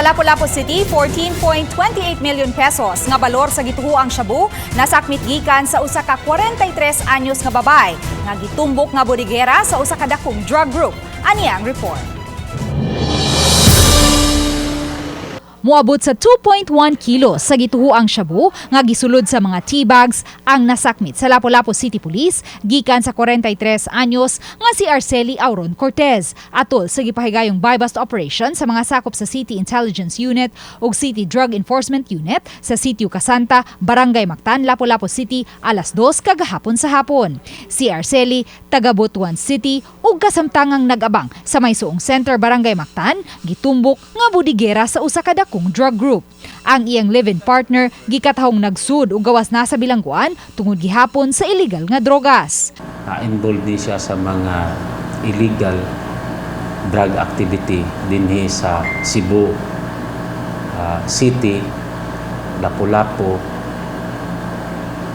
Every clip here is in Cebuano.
Sa Lapu-Lapu City, 14.28 million pesos nga balor sa gituhuang shabu nasakmit gikan sa usa ka 43 anyos nga babae nga gitumbok nga bodigera sa usa ka dakong drug group. Ani ang report. Muabot sa 2.1 kilos sa gituhuang shabu nga gisulod sa mga tea bags ang nasakmit sa Lapu-Lapu City Police gikan sa 43 anyos nga si Arceli Auron Cortez atol sa gipahigayong buy-bust operation sa mga sakop sa City Intelligence Unit ug City Drug Enforcement Unit sa Sitio Casanta, Barangay Mactan, Lapu-Lapu City, alas 2 kagahapon sa hapon. Si Arceli, taga Butuan City ug kasamtangang nag-abang sa may suong center, Barangay Mactan, gitumbok nga budigera sa usa ka dakong drug group. Ang iyang live-in partner gikatahong nagsud ug gawas na sa bilangguan tungod gihapon sa illegal nga drogas. Na-involved ni siya sa mga illegal drug activity dinhi sa Cebu City, Lapu-Lapu,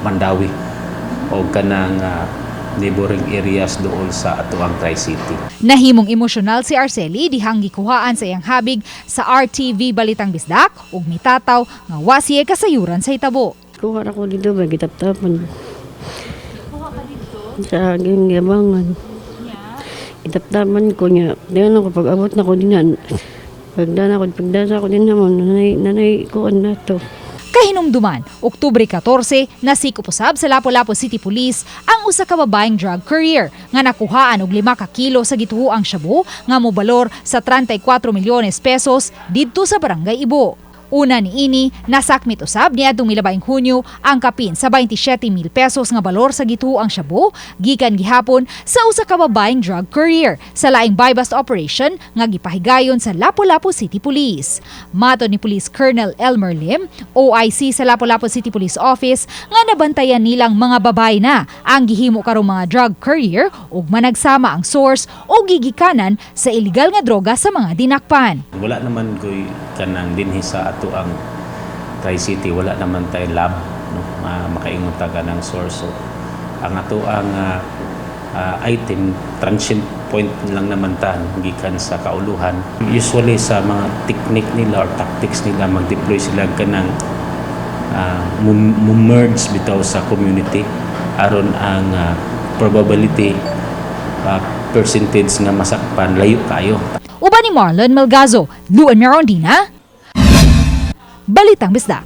Mandaue o kanang neighboring areas doon sa atoang Tri-City. Nahimong emosyonal si Arceli dihang gikuhaan sa iyang habig sa RTV Balitang Bisdak ug mitataw nga wa siya kasayuran sa hitabo. Kuha ra ko dito ba, gitaptapan. Kuha ka dito? Sa aking yabangan. Gitaptapan ko niya. Di ano ko, pag abot na ko din yan. Pagdana ko, pagdana ko din naman, nanay, nanay ko na to. Kahinumduman, Oktubre 14, nasikop usab sa Lapu-Lapu City Police ang usa ka babaeng drug courier nga nakuhaan og 5 ka kilo sa gituhuang shabu nga mobalor sa 34 milyones pesos didto sa Barangay Ibo. Una niini, nasakmit usab niadtong milabaing Hunyo ang kapin sa 27 mil pesos nga balor sa gituhuang shabu gikan gihapon sa usa ka babaeng drug courier sa laing buy-bust operation nga gipahigayon sa Lapu-Lapu City Police. Matod ni Police Colonel Elmer Lim, OIC sa Lapu-Lapu City Police Office, nga nabantayan nilang mga babae na ang gihimo karong mga drug courier ug managsama ang source o gigikanan sa illegal nga droga sa mga dinakpan. Wala naman ko'y kanang dinhi sa atoang Tri-City, wala naman tay lab, no, makaingon ta ka ng source. So, ang atoang item, transient point lang naman ta, no, gikan sa kauluhan. Usually sa mga technique nila or tactics nila, mag-deploy sila kanang merge bitaw sa community aron ang probability, percentage nga masakpan layo kayo. Uban ni Marlon Melgazo, Luan Mirondina, Balitang Bisdak.